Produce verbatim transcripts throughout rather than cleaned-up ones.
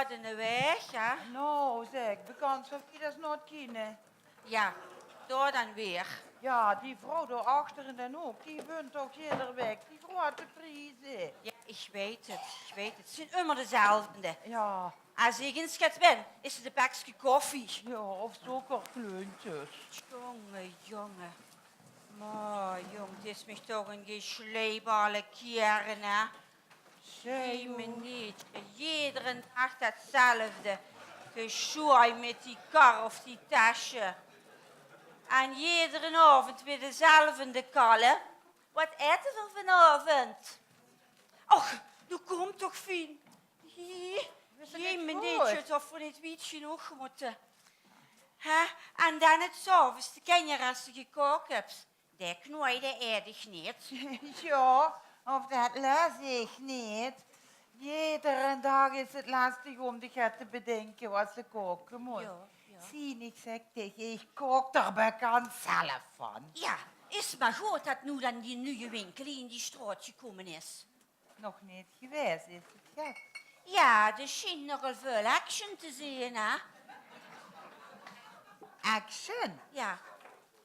Wat 'ne waeg, hè? Noe, zèk, bekans of die dat nog kinne. Jao, door dan weer. Jao, die vrouw dao achter in den hook, die wunt toch jeder waek die groeate prieze. Jao, ich weit 't, ich weit 't. 't Zeen ummer dezelfde. Jao. Es ich ins get win, is 't e bekske koffie. Jao, of sókkerkleuntjes. Jónge, jónge. Mer jóng, 't is mich toch ein gesjleip alle kiere, hè. Jemenietje, jederen daag 't zelfde. Gesjoei mit die kar of die tesje. En jederen aovend weer dezelfde kalle. Wat aete v'r vanaovend? Och, noe kóm toch, Fien. Jee, jemenietje, of v'r neet wied genóg mótte. Hè? En dan 's aoves de kenjer es se gekaok höbs. Dae knoei, dae aet ich neet. Jao, of dat lès ich neet. Jederen daag is 't lestig óm dich get te bedinke wat se kaoke mós. Jao, jao. Zeen, ich zèk dich, ich kaok d'r bekans zelf van. Jao, is mer good dat noe dan die nuje winkel in die straot gekómme is. Nog neet gewaes, is 't get? Jao, d'r sjient nogal väöl action te zeen, hè? Action? Jao.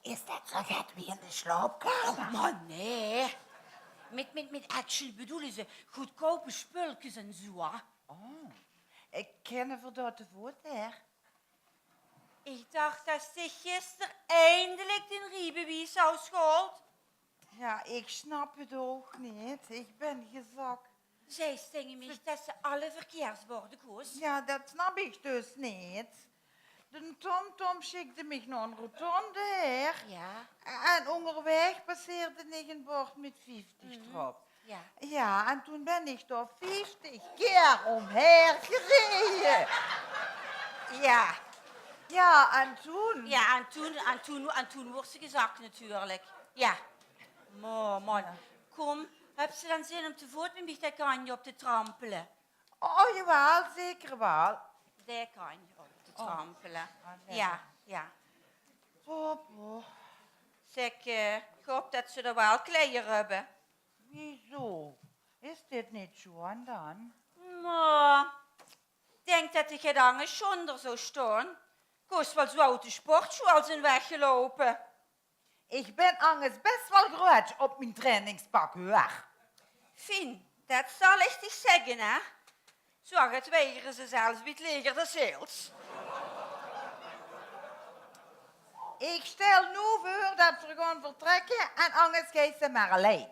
Is dat zoe get wie in de slaopkamer? Mer nae. Mit, mit, mit action bedoele ze goodkoupe spulkes en zoe, hè? Oh. Eh, kinne v'r dao te voot haer? Ich dach dat se gister eindelik dien riebewies haws gehaold. Jao, ich snap 't ouch neet. Ich bön gezak. Zeis taenge mich dat se alle verkeersborde koos. Jao, dat snap ich dus neet. De TomTom sjikde mich nao ein rotonde haer. Jao. En óngerwaeg passeerde ich ein bord mit vieftig drop. Jao. Jao, en toen bön ich dao vieftig kier ómhaer gereje. Jao. Jao, en toen? Jao, en toen, en toen, en toen woors se gezak natuurlik. Jao. Mer man, kóm, höbs se dan zin óm te voot mit mich dae kantj op te trampele? Oh, jawaal, zeker waal. Dae kantj op te trampele. Jao, jao. Hop, hop. Zèk, eh, ich haop dat ze d'r waal kleier höbbe. Wieso? Is dit neet sjoon dan? Mer, ich dink dat ich get angers sjoonder zou staon. Kós waal zoe oet de sportsjool zeen weggeloupe. Ich bön angers bès waal groeats op mien trainingspak, huur. Fien, dat zal ich dich zègke, hè. Zoe get weigere ze zelfs bie 't Leger des Heils. Ich stèl noe veur dat v'r gaon vertrèkke en angers geis se mer allein.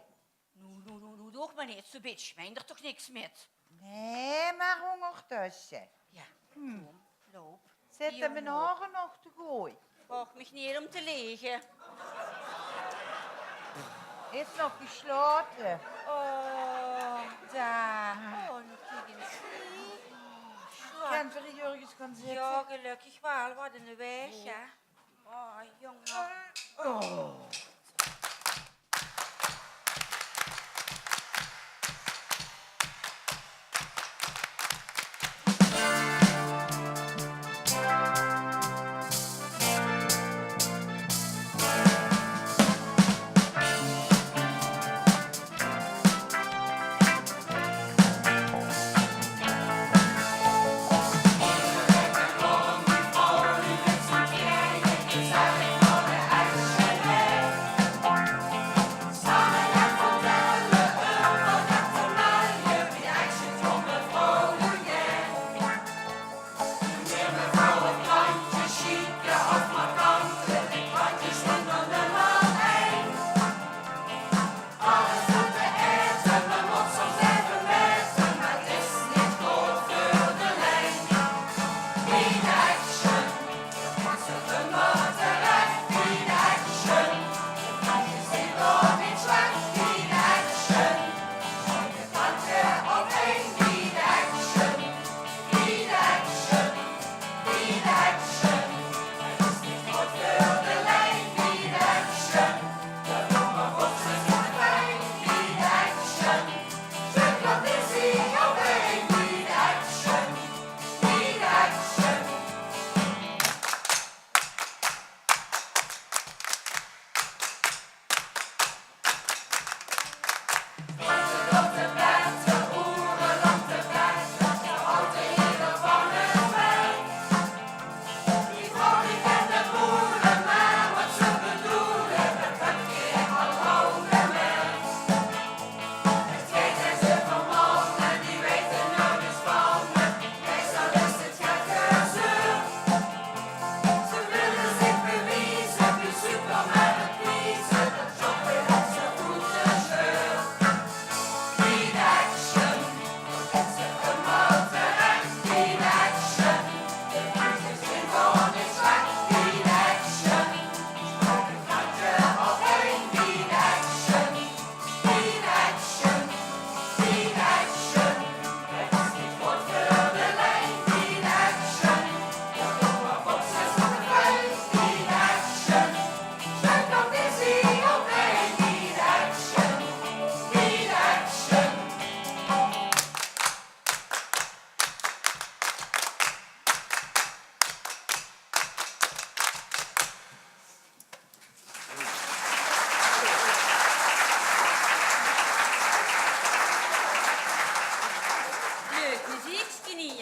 Noe, noe, noe, noe, doog mer neet zoe, bitch. Mein d'r toch niks mit. Nae, mer óngertösse. Jao, kóm, loup. Zitte mien haore nog te good? Vraog mich neet óm te lege. Is nog geslote. Oh, dao. Oh, noe kiek ins. Kènne v'r hie örges gaon zitte? Jao, gelökkig waal. Wat 'ne waeg, hè. Oh, jóng. Oh.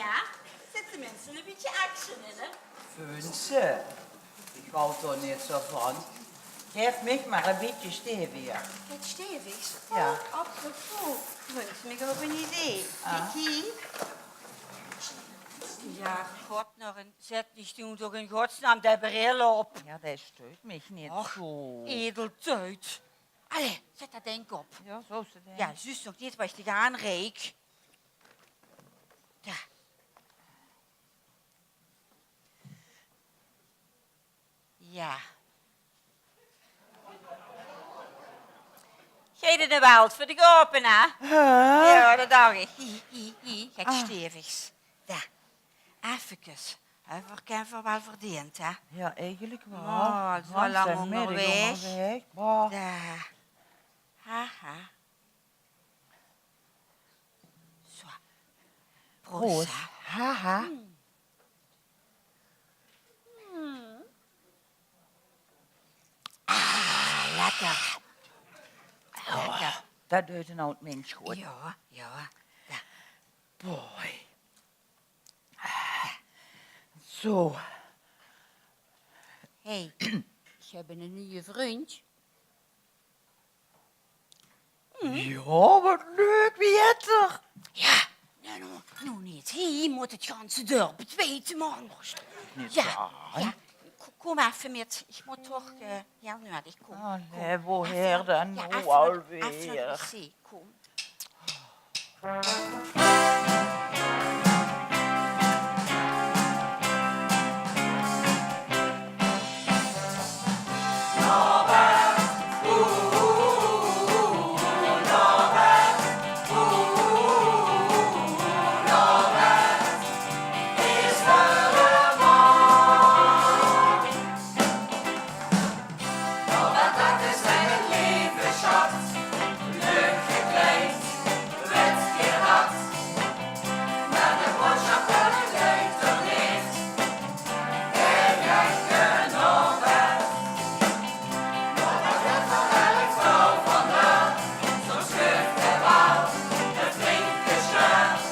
Jao, zit de minse e bietje action in, hè? Vunse, ich haw d'r neet zo van. Gaef mich mer e bietje steviger. Get stevigs? Jao. Oh, apropos, brings mich op ein idee. Ah. Kiek hie. Jao, god, nog ein, zet dich noe toch in godsnaam de bril op. Jao, dae steurt mich neet zo. Och, edeltuut. Allee, zet det dink op. Jao, zo is 't, hè. Jao, zuus nog neet waat ich dich aanreik. Jao. Jao. Geer de welt veur de gaope, hè? Hè? Jao, det dach ich. Hie, hie, hie, get stevigs. Dao. Effekes. Höbbe v'r, höbbe v'r waal verdeend, hè? Jao, eigelik waal. Oh, zo lang óngerwaeg. Dao. Haha. Zo. Proost, proost, hè? Haha. Mm. Mm. Ah, lekker. Lekker. Det deit ein aad mins good. Jao, jao. Jao. Boy. Zo. Hey, ich höb eine nuje vrundj. Jao, waat leuk, wie hèt 'r? Jao, noe, noe, noe neet. Hie mót 't ganse dörp 't weite, man. Neet zo aan. Jao, k-, kóm effe mit. Ich mót toch, eh, hieël nuuedig kómme. Allee, woheer dan noe alweer? Effe, effe nao de wc, kóm. Norbert, dat is miene leve sjat. Leuk gekleid, wit geraad. Mer de boodsjap van 't leed d'r neet. D'r geit Norbert. Norbert, dat vertel ich zo van de, zo schuif de waal, de flinke sjat.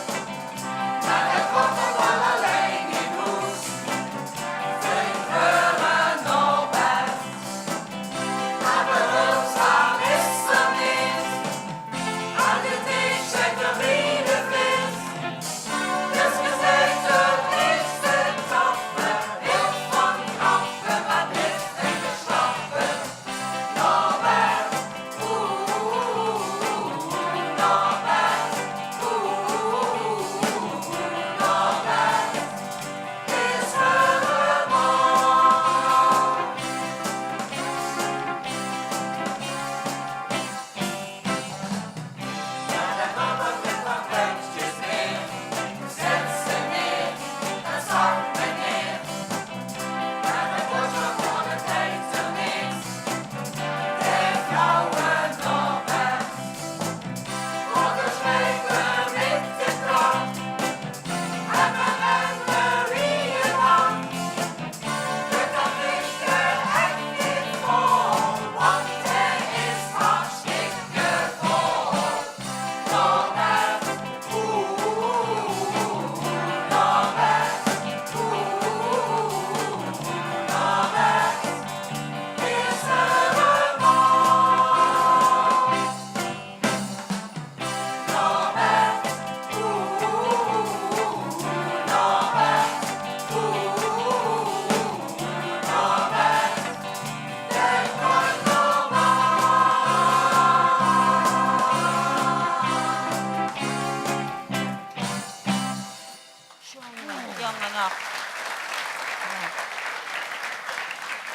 Sjonge, sjonge, nog.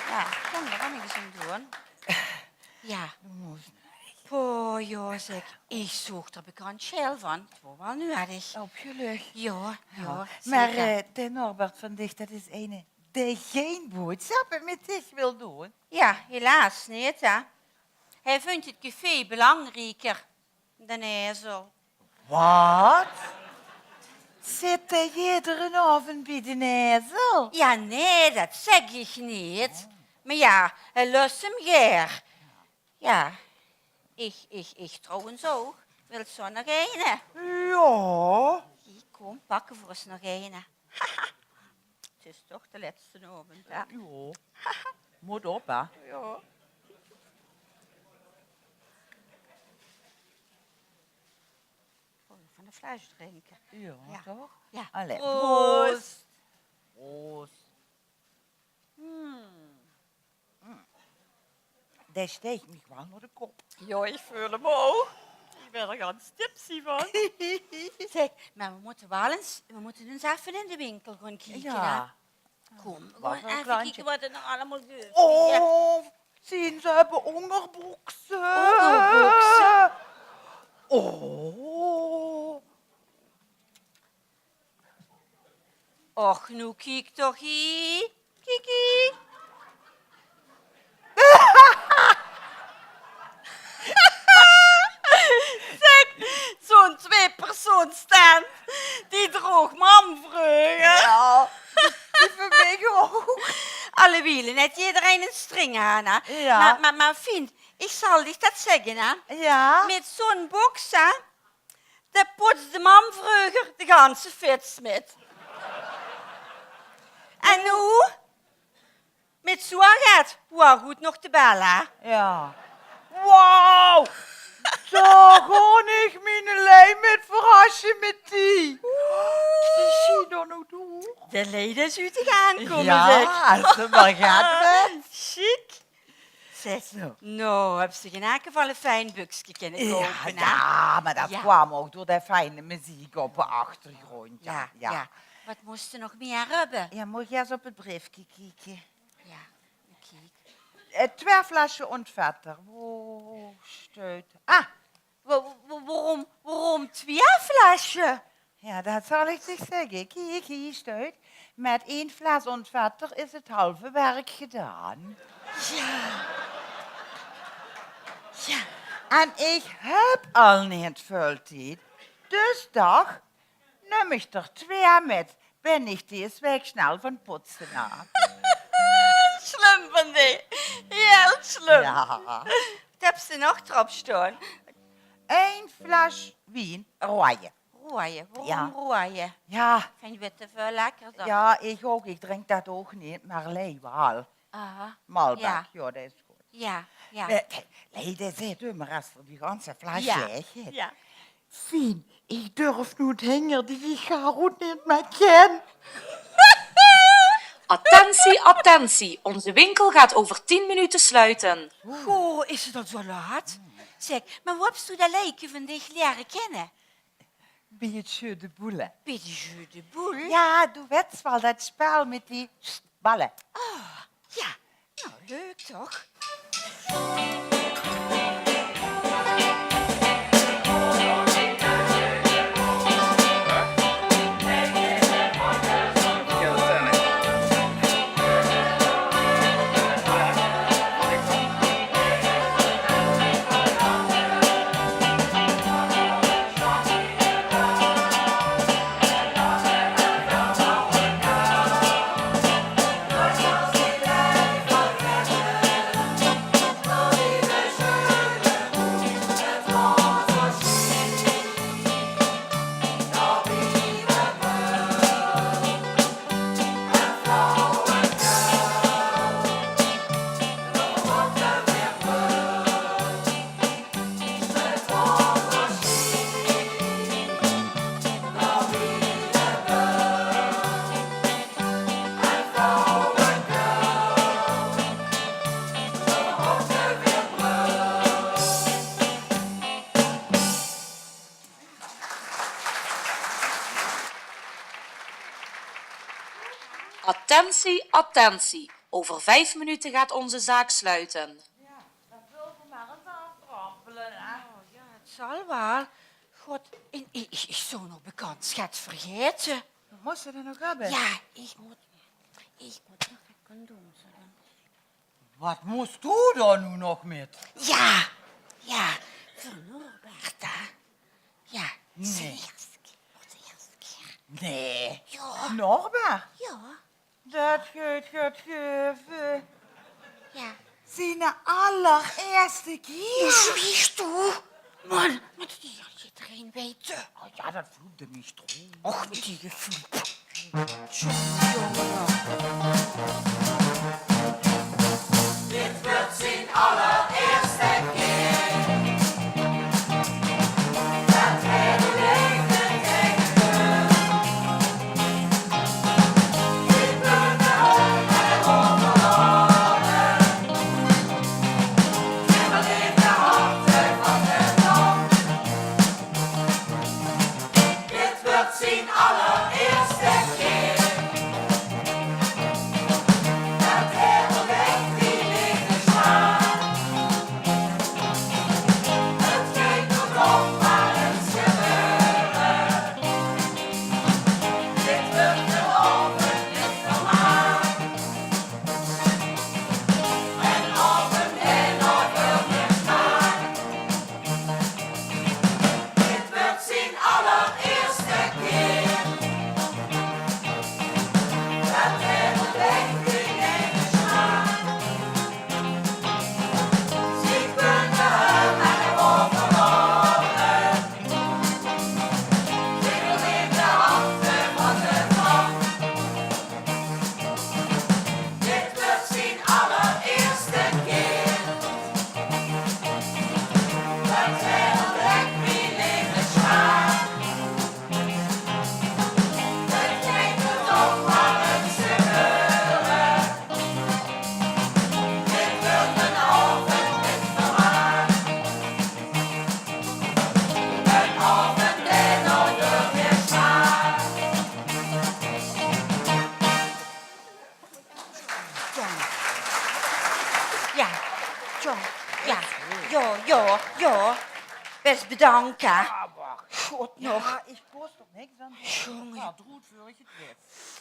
Jao, ich kan d'r waal niks aan doon. Jao. Poh, jao, zèk, ich zoog d'r bekans sjael van. 't Waor waal nuuedig. Opgeluch. Jao, jao, zeker. Mer, eh, de Norbert van dich, det is eine dae gein boodsjappe mit dich wil doon. Jao, helaas neet, hè. Hae vindj 't café belangrieker. D'n Ezel. Waat? Zit hae jederen aovend bie d'n Ezel? Jao, nae, det zèk ich neet. Mer jao, hae lös 'm gaer. Jao, ich, ich, ich trouwens ouch. Wils se nog eine? Jao. Hie, kóm. Pakke v'r ós nog eine. 't Is toch de lètste aovend, hè? Jao. Mót op, hè? Jao. Van de fles drinke. Jao, toch? Jao. Allee, proost. Proost. Hmm. Dae steit mich waal nao de kop. Jao, ich veul 'm ouch. Ich bön d'r gans tipsy van. Zèk, mer v'r mótte waal ins, v'r mótte ins effe in de winkel gaon kieke, hè? Kóm, v'r gaon effe kieke waat 't nog allemaol guf. Oh, zeen, ze höbbe óngerbókse. Óngerbókse? Oh. Och, noe kiek toch hie. Kiek hie. Zèk, zoe'n tweepersoonstent, die droog mam vreuger. Jao, die veur mich ouch. Allewiel haet ederein 'ne string aan, hè? Jao. Mer, mer, mer Fien, ich zal dich det zègke, hè? Jao. Mit zoe'n bóks, hè? Dao poets de mam vreuger de ganse fits mit. En noe? Mit zoe'n get, waor good nog te belle, hè? Jao. Wauw! Zo gaon ich mien lei mit verrasse mit die. Die zien d'r nog door. De lei is oet te gaon kómme, zèk. Jao, es ze mer get wèt. Sjiek. Zèk, noe höbs se in eder geval e fijn bökske kinne koupe, hè? Jao, mer det kwaam ouch door de fijne meziek op de achtergróndj. Jao, jao. Waat mós se nog mieë höbbe? Jao, mót ich ins op 't breefke kieke. Jao, kiek. Eh, twieë flesje Entfetter. Wo steit... Ah, Wa-, wa-, waorom, waorom twieë flesje? Jao, det zal ich dich zègke. Kiek, hie steit: mit ein fles Entfetter is 't halve werk gedaon. Jao. Jao. En ich höb al neet väöl tied. Dus dach, num ich d'r twieë mit, bön ich dees waek snel van 't poetse aaf. Slum van dich. Hiel slum. Jao. Waat höbs se nog d'rop staon? Ein fles wien, roeje. Roeje, waorom roeje? Jao. Vinjs se det te väöl lekkerder? Jao, ich ouch. Ich drink det ouch neet, mer lei waal. Aha. Malbec, jao, det is good. Jao, jao. Eh, lei, dae zaet ummer, es 'r die ganse fles laeg haet: Fien, ich durf noe neet hinger dich, ich gaon neet mieë. Attentie, attentie, onze winkel gaat over tien minuten sluiten. Goh, is 't al zo laat? Zèk, mer wo höbs doe det leike van dich liere kinne? Bie 't jeu de boules. Bie 't jeu de boules? Jao, doe wèts waal, det spel mit die balle. Oh, jao. Nou, leuk toch? Attentie, attentie. Over vijf minuten gaat onze zaak sluiten. Jao, det völle v'r mer ins aaftrampele, hè? Oh, jao, 't zal waal. God, en ich, ich, ich zou nog bekans get vergaete. Waat mós se dan nog höbbe? Jao, ich mót, ich mót nog get condooms höbbe. Waat mós doe dan noe nog mit? Jao, jao, veur Norbert, hè? Jao, zien ierste kier, zien ierste kier. Nae. Jao. Norbert? Jao. Det geit get geve. Jao. Zien allerierste kier. Noe zwieg toe. Man, man, det is ederein weite. Oh ja, dat vloepde mich droe. Och, die gevloep. Tjonge, jonge. Dit wuuert zien allerierste kier. Dat hae de leefde taenge kump. Dit wuuert de hoop en de hoop verlore. Nimmer leefde harte van de dom. Dit wuuert zien allerierste kier. Dat hae ontdek wie leef is zwaor. Het geit nog op, maar eens gebeure. Dit wuuert de oavend neet normaal. En oavend en oavend neet normaal. Dit wuuert zien allerierste kier. Dat hae ontdek wie leef is zwaor. Zie kunde hem en hem overhole. Zie wil in de hande van de vrouw. Dit wuuert zien allerierste kier. Dat hae ontdek wie leef is zwaor. Het geit nog maar eens gebeure. Dit wuuert een oavend neet normaal. Een oavend neet normaal. Jao. Jao. Jao. Jao, jao, jao. Bès bedank, hè. Ah, wach. God nog. Jao, ich kós d'r niks aan doon. Jóng. Jao, droet veur ich het wit.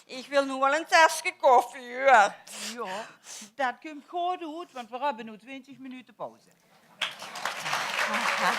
Ich wil noe waal ein teske koffie, huur. Jao, dat kump good oet, want veer höbbe noe twintig minute pauze. Aha.